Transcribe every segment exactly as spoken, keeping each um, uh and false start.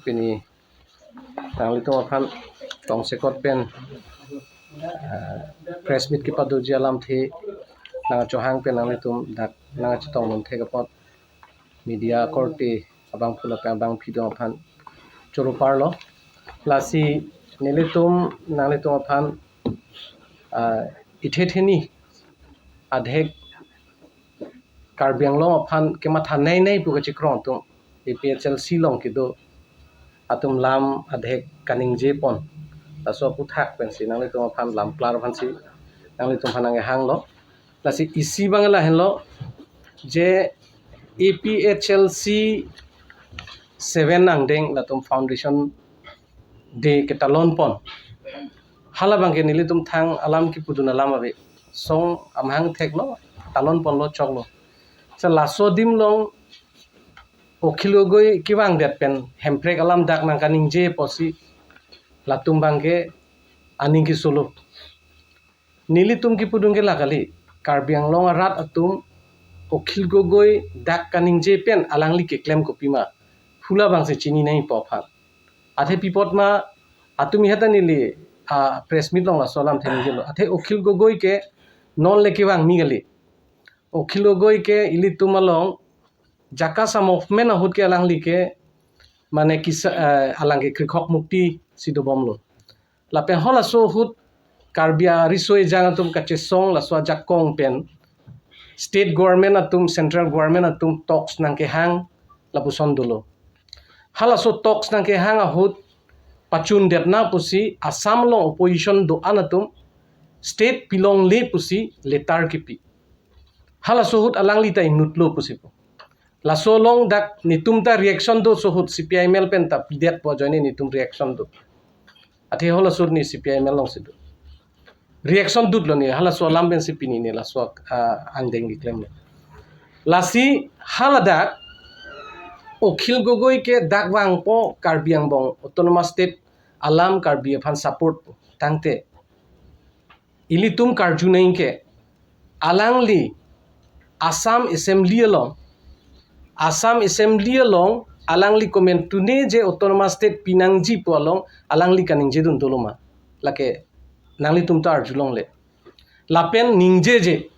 Pini nanglitum aphan tongsekot pen, ah, press meet kepadoji alamthe nangchohang pen nanglitum dak nangchetong lun thek apot media korte abangphu lapen abangphi dong aphan choro parlo. Lasi nelitum nanglitum aphan, ah, ithe theni adhek Karbi Anglong aphan kematha nei nei pu kachekroi atum A P H L C along kedo atum lam adhek kaningje pon. Laso aphuthak pensi nanglitum aphan lam klar aphansi nanglitum aphan nangkehanglo. Lasi isi abang lahenlo je A P H L C seven angdeng latum foundation day ketalon pon. Hala abangke nelitum thang alam kepudun alam ave. Song amahang theklo, talon ponlo choklo. Sa laso adim along Akhil Gogoi kevangdet pen Hemprek alam dak nangkaningje pusi latum abangke aning kesolo. Nelitum kepudun ke la kali, Karbi Anglong arat atum Akhil Gogoi dak kaningje pen alangli keklem kopima, hala abangsi chini nangpo aphan. Athe pi apot ma atum ihat neli, ah, press meet along laso alamthe ningjelo. Athe Akhil Gogoi ke non le kevang mi kali. Akhil Gogoi ke ilitum along Jakasa movement ahut ke alangli ke mane kisa, eh, alang ke krikhok mukti si dobomlo. Lapen halaso ahut Karbi ariso ejang atum kachesong laso ajakong pen state government atum, central government atum talks nangkehang lapuson dolo. Halaso talks nangkehang ahut pachundetna pusi Assam along opposition do-an atum state pilongle pusi letter kepi. Halaso ahut alangli ta inutlo pusi pu. Laso along dak netum ta reaction do aso ahut C P I M L pen ta pidetpo ajoine netum reaction do. Athe halaso ahut ne C P I M L alongsi do. Reaction dutlo ne, halaso alam pensi pini ne laso, ah, angdeng keklemlo. Lasi haladak Akhil Gogoi ke dak vangpo Karbi angbong Autonomous State alam Karbi aphan support tangte ilitum karju nangji ke alangli Assam Assembly along, Assam Assembly along alangli komentune je Autonomous State pinangji pu along alangli kaningjedun doloma. Lake nanglitum ta arjulongle. Lapen ningjeje.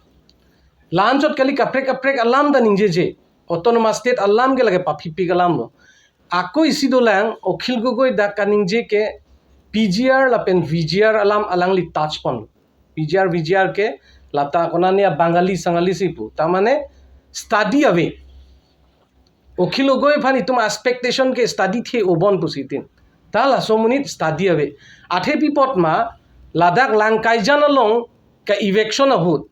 La-anchot kali, kaprek kaprek alam ta ningjeje. Autonomous State alam ke lake paphipik alamlo. Ako isi dolang, Akhil Gogoi dak kaningje ke P G R lapen V G R alam alangli touch pon. P G R, V G R ke lata konane a Bangali Sangali si pu. Ta mane study ave. Akhil Gogoi aphan itum expectation ke study the obon pusi tin. Ta laso amonit study ave. Athe pi apot ma ladak Langkaijan along ka eviction ahut,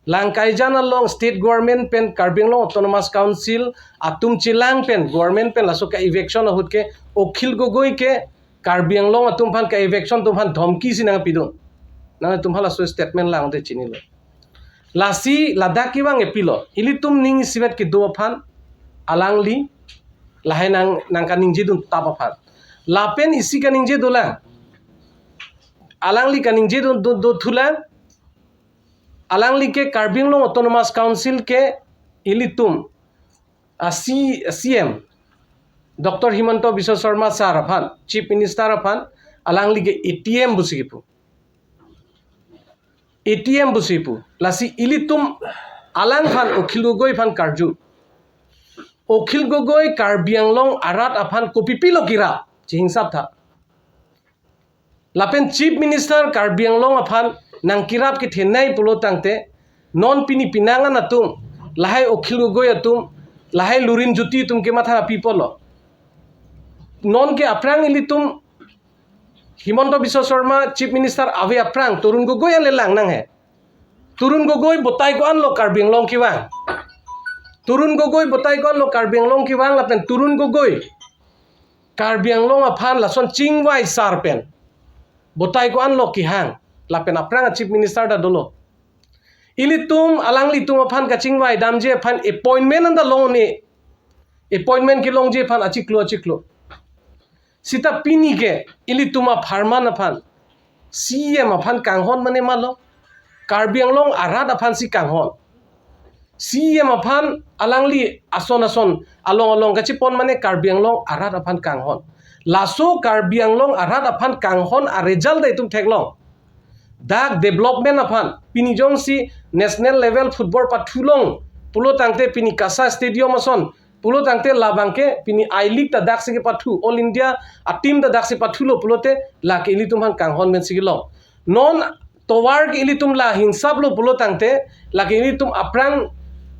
Langkaijan along state government pen Karbi Anglong Autonomous Council atum chelang pen government pen laso ka eviction ahut ke Akhil Gogoi ke Karbi Anglong atum aphan, ka eviction atum aphan dhomki si nangpidun. Nangtum halaso statement lang te chinilo. Lasi ladak kevang epilo. Ilitum ning isivet kedo aphan alangli lahai nang, nangkaningjedun tap aphan. Lapen isi kaningje dolang. Alangli kaningjedun do, do thulang. Alangli ke Karbi Anglong Autonomous Council ke ilitum a C, C M Doctor Himanta Biswa Sarma sir aphan, Chief Minister aphan, alangli ke A T M pusi kipu. A T M pusi pu. Lasi ilitum alangphan, Akhil Gogoi aphan karju. Akhil Gogoi Karbi Anglong arat aphan kopipilo kirap, chihingsap tha. Lapen Chief Minister Karbi Anglong aphan nangkirap kethenei pulo tangte, non pini penang an atum, lahai Akhil Gogoi atum, lahai Lurinjyoti atum kematha pi pulo. Non ke aphrang ilitum Himanta Biswa Sarma Chief Minister ave aphrang Tarun Gogoi an le lang nanghe. Tarun Gogoi batai ko-anlo Karbi Anglong kevang. Tarun Gogoi batai ko-anlo Karbi Anglong kevang lapen Tarun Gogoi Karbi Anglong aphan lason chingvai sar pen batai ko-anlo kehang, lapen aphrang a Chief Minister ta dolo. Ilitum alanglitum aphan kachingvai damji aphan appointment anta longji. Appointment kelongji aphan achiklo achiklo. Seta pini ke ilitum apharman aphan, C M aphan kanghon mane malo, Karbi Anglong arat aphan si kanghon. C E M aphan alangli ason ason along along kachepon mane Karbi Anglong arat aphan kanghon. Laso Karbi Anglong arat aphan kanghon a-result ta itum theklong. Dak development aphan pini jongsi national level football pathulong pulo tangte pini KASA Stadium ason pulo tangte labangke pini I-League ta daksi kepathu, All India a-team ta daksi pathulo pulote lake ilitum aphan kanghon pensi kelong. Non tovar ke ilitum la hinsaplo pulo tangte lake ilitum aphrang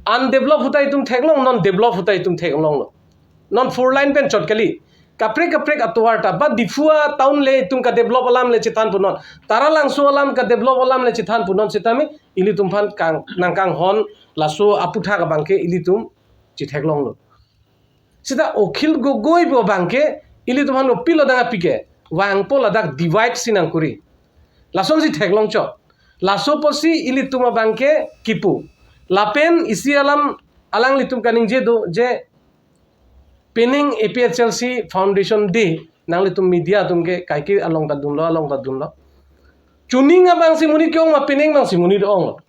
undeveloped ahut ta itum theklong, non developed ahut ta itum theklonglo. Non four lane pen chot kali. Kaprek kaprek atovar ta, ba Diphu a-town le itum ka-develop alam le chethan punon. Taralangso alam ka-develop alam le chethan punon sitame ilitum aphan kang, nangkanghon laso aputhak abangke ilitum chetheklonglo. Sita Akhil Gogoi pu abangke ilitum aphan opilo dang apike. Vangpo ladak divide si nangkuri. Lasonsi theklong chot. Laso apotsi ilitum abangke kipu. Lapen isi alam alanglitum kaningje do je pining A P H L C Foundation Day nanglitum media atum ke kaike along ta dunlo, along ta dunlo. Chuning abangsi monit ke-ong ma pining abangsi monit onglo.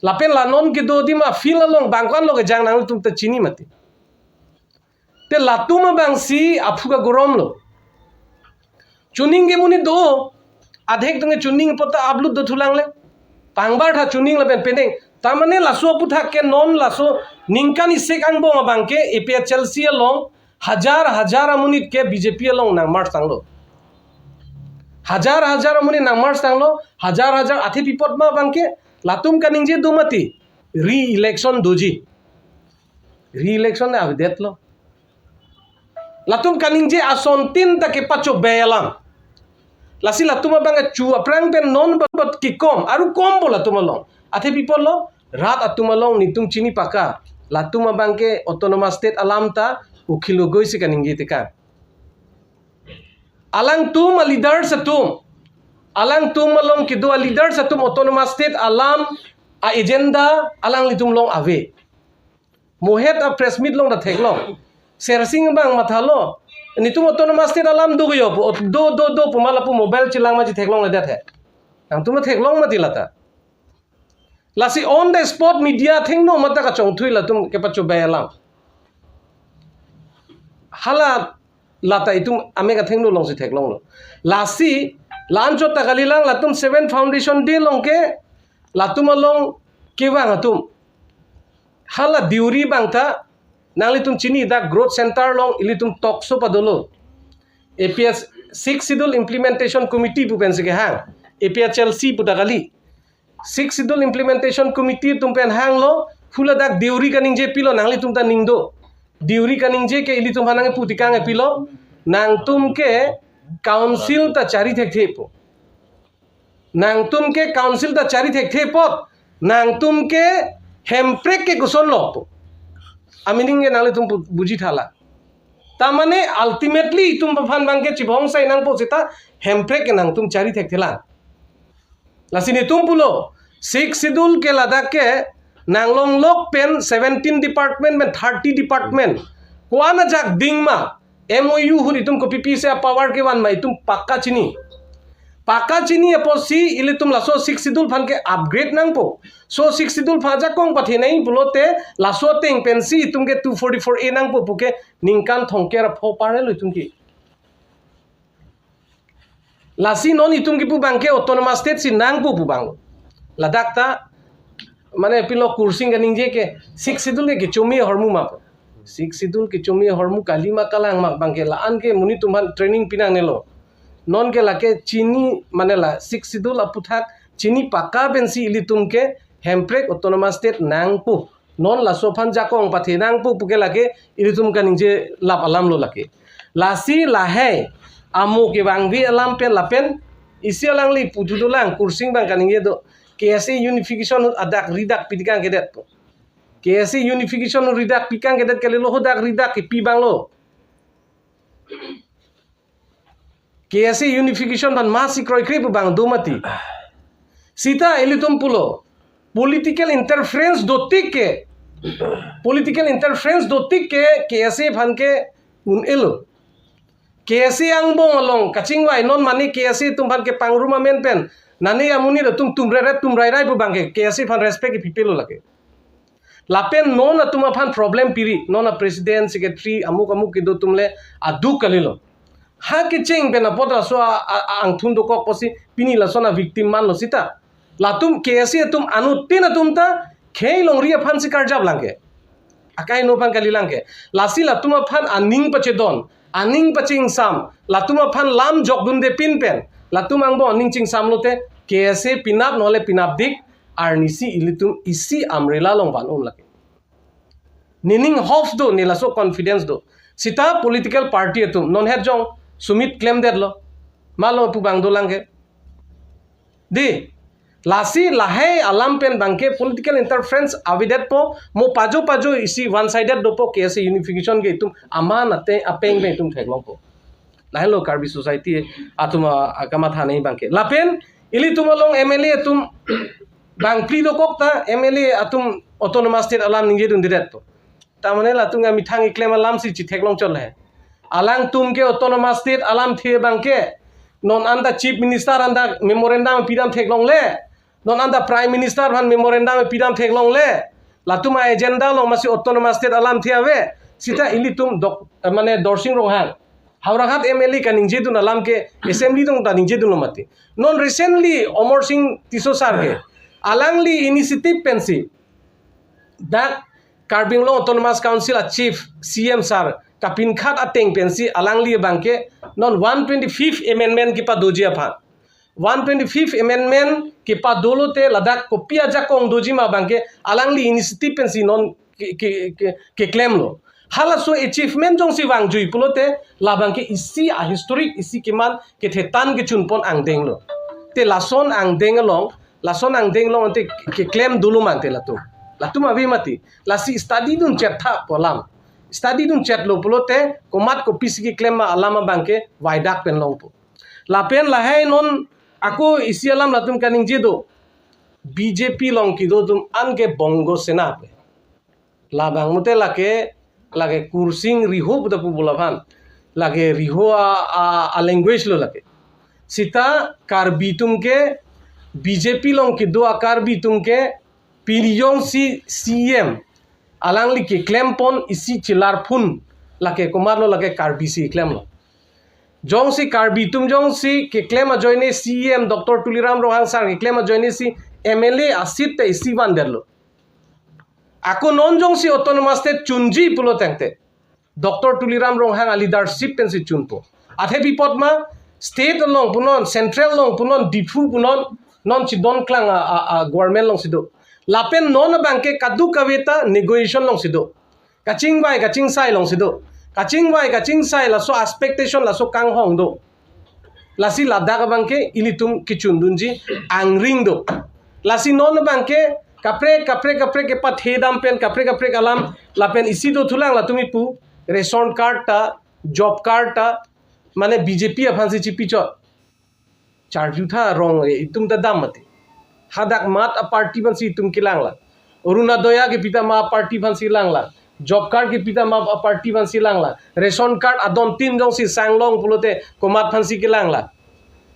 Lapen la non kedo adim a-field along bangkwan lo kejang nanglitum ta chini mati. Te latum abangsi aphu kagorom lo. Chuning ke monit do, adhek atum ke chuning apot ta upload do thulang le. Pangbar tha chuning lapen pining. Tamane laso aputhak ke non laso ningkan isik angbong abangke A P H L C along hajar hajar amonit ke B J P along nang-merge tanglo. Hajar hajar amonit nang-merge tanglo, hajar hajar athe pi apot ma abangke latum kaningje do mati. Re-election doji. Re-election le avedetlo. Latum kaningje asontin ta kepachobei alam. Lasi latum abang achu aphrang pen non bat bat kekom, aru kompo latum along. Athe pi apotlo, rat atum along netum chini paka. Latum abangke Autonomous State alam ta Akhil Gogoi si kaningje tekang. Alangtum a-leaders atum, alangtum along kedo a-leaders atum Autonomous State alam a-agenda alanglitum along ave. Mohet a-press meet along ta theklong. Sersing abang mathalo. Netum Autonomous State alam do yo pu, do, do, do pu ma lapu mobile chelang ma chetheklongledet he. Nangtum theklong mati lata. Lasi on the spot media athengno mata kachongthui latum kepachobei alam. Hala lata itum amek athengno alongsi theklonglo. Lasi la-an chot ta kalilang latum Seven Foundation Day along ke latum along kevang atum. Hala Deuri abang ta nanglitum chini dak Growth Center along ilitum talk show padolo. A P H Sixth Schedule Implementation Committee pu pensi kehang. A P H L C pu ta kali. Sixth Schedule Implementation Committee atum pen hanglo, hala dak Deuri kaningje pilo nanglitum ta ning do. Deuri kaningje ke ilitum aphan nangpu tekang pilo, nangtum ke council ta chari thekthe pu. Nangtum ke council ta chari thekthe apot, nangtum ke Hemprek ke kosonlo pu. A-meaning ke nanglitum bu-, buji tha la. Tamane ultimately itum aphan abangke chibong sai nangpo seta Hemprek ke nangtum chari thekthelang. Lasi netum pulo, Sixth Schedule ke ladak ke nanglonglok pen seventeen department pen thirty department ko-an ajak ding ma, M O U ahut itum kopi pisi a-power kevan ma itum pakka chini. Pakka chini apotsi ilitum laso Sixth Schedule aphan ke upgrade nangpo. So Sixth Schedule aphan ajakong pathenei pulote laso ateng pensi itum ke two forty-four A nangpo pu ke ningkan thomkep ra pho parlo itum ke. Lasi non itum kipu abangke Autonomous State si nangpo pu abang. Ladak ta, mane pilo Kursing kaningje ke Sixth Schedule ke kechome ahormu ma pu. Sixth Schedule kechome ahormu kali ma kalang ma abangke la-an ke monit atum aphan training pi nangnelo. Non ke lake chini mane la Sixth Schedule aputhak chini pakka pensi ilitum ke Hemprek Autonomous State nangpo. Non laso aphan ajakong pathe nangpo pu ke lake ilitum kaningje lap alamlo lake. Lasi lahai amo kevangve alam pen lapen isi alangli pu thudolang Kursing abang kaningje do K S A unification ahut adak ridak pi tekang kedet pu. K S A unification ahut ridak pi tekang kedet kalilo, hadak ridak kepi abanglo. K S A unification aphan masi kroikre pu abang do mati. Seta ilitum pulo political interference dotik ke, political interference dotik ke K S A aphan ke un-elo. K S A angbong along kachingvai non mane K S A atum aphan kepangrum amen pen nane amonit atum tumrere tumrairai pu abangke K S A aphan respect kepipelo lake. Lapen non atum aphan problem piri, non a president, secretary, amuk amuk kedo atum le aduk kalilo. Ha kecheng pen apot laso a, a, a angthun dokok pusi pini lason a victim manlo sita. Latum K S A atum anuttin atum ta khei longri aphan si karjap lang ke. Akai no aphan kali lang ke. Lasi latum aphan aning pachedon, aning pachingsam, latum aphan lam jokdunde pin pen latum angbong aning chingsam lote K S A penap nole penapdik arnisi ilitum isi umbrella along van-un lake. Nening hope do, ne laso confidence do. Sita political party atum non het jong Sumit klemdetlo. Malo pu bang dolang ke. Di, lasi lahai alam pen bangke political interference avedetpo, mo pajo pajo isi one sided dopo K S A unification ke itum aman ate apeng pen itum theklongpo. Lahelo Karbi society atum a, akamatha nei bangke. Lapen ilitum along M L A atum bangphli dokok ta M L A atum autonomous state alam ningjedundedetpo. Tamane latum amethang keklem alam si chitheklong chot le. Alangtum ke autonomous state alamthe bangke non anta chief minister anta memorandum pidam theklongle. Non anta prime minister aphan memorandum pidam theklongle. Latum a agenda along masi autonomous state alamthe ave. Sita ilitum dok, eh, mane Dorsing Ronghang, Howraghat M L A kaningjedun alam ke assembly along ta ningjedunlo mati. Non recently Amarsing Tisso sir ke alangli initiative pensi dak Karbi Anglong Autonomous Council a chief C M sir kapinkhat ateng pensi alangli bangke non one twenty-fifth amendment kepadoji aphan, one twenty-fifth amendment kepadolote ladak kopi ajakong doji ma bangke alangli initiative pensi non ke, ke, ke, keklemlo. Halaso achievement jongsi vangjui pulote labangke isi a historic, isi keman kethetan kechunpon angdenglo. Te lason angdeng along, lason angdeng along ante keklem dolo mante latum. Latum ave mati. Lasi study dun chet tha pu alam. Study dun chetlo pulote komat kopisi keklem ma alam abangke vaidak pen longpo. Lapen lahai non ako isi alam latum kaningje do. B J P along kedo atum anke Bongo Sena pu. Labang mute lake, lake Kursing Riho pu ta pu bola aphan. Lake Riho a, a, a language lo lake. Sita Karbi atum ke B J P along kedo a Karbi atum ke pini jongsi C M alangli keklempon isi chelarphun lake komatlo lake Karbi si klemlo. Jongsi Karbi atum jongsi keklem ajoine C M Doctor Tuliram Ronghang sir keklem ajoine si M L A a seat ta isi vandetlo. Ako non jongsi autonomous state chunji pulo tangte Doctor Tuliram Ronghang a leadership pensi chunpo. Athe pi apot ma state along punon, central along punon, Diphu punon, non chidon klang a, a, a government alongsi do. Lapen non abangke kadokave ta negotiation alongsi do. Kachingvai kachingsai alongsi do. Kachingvai kachingsai laso expectation laso kanghong do. Lasi ladak abangke ilitum kechundunji angring do. Lasi non abangke kaprek kaprek kaprek kepathe dam pen kaprek kaprek alam lapen isi dothulang latum ipu ration card ta, job card ta, mane B J P aphansi chipichot. Charju tha rong, eh, itum ta dam mati. Hadak mat a party aphansi itum kelanglang. Orunodoi kepi ta ma party aphansi langlang. Job card kepi ta ma party aphansi langlang. Ration card adon tin jongsi sanglong pulote komat aphansi kelanglang.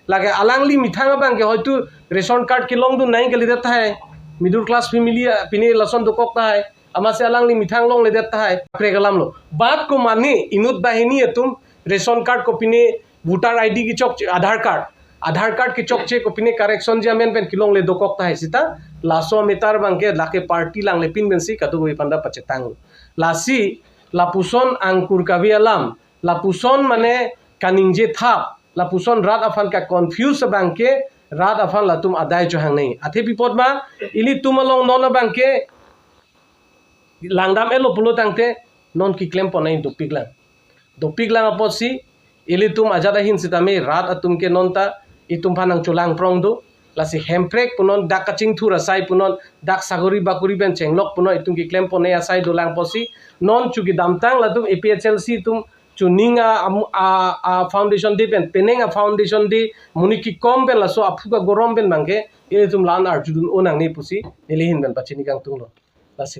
Lake alangli methang abangke hoitu ration card kelongdun nangji kalidet tahai. Middle class family a pine lason dokok tahai. Amatsi alangli methang longledet tahai. Kaprek alam lo. Bat ko mane inut banghini atum ration card kopine voter I D kechokche, Aadhaar card, Aadhaar card kechokche kopine correction ji amen pen kelongle dokok tahai sita laso matter abangke lake party langle pin pensi kadokave aphanta pachetang. Lasi lapuson angkur kave alam, lapuson mane kaningje thap, lapuson rat aphan ka confuse abangke rat aphan latum adai chohang nei. Athe pi apot ma ilitum along non abangke langdam-etlo pulo tangte non keklempon nei dopiklang. Dopiklang apotsi ilitum ajat ahin sitame rat atum ke non ta itum aphan nangcholangprong do. Lasi Hemprek punon, dak kachingthur asai punon, dak sagori bakori pen chenglok punon itum keklempon nei asai dolang apotsi non chu kedamtang latum A P H L C atum chuning a, am-, a, a foundation day pen, penang a foundation day, monit kekom pen laso aphu kagorom pen abangke ilitum la-an arjudun-o nangne pusi neli ahin pen pachini kangtung lo. Lasi.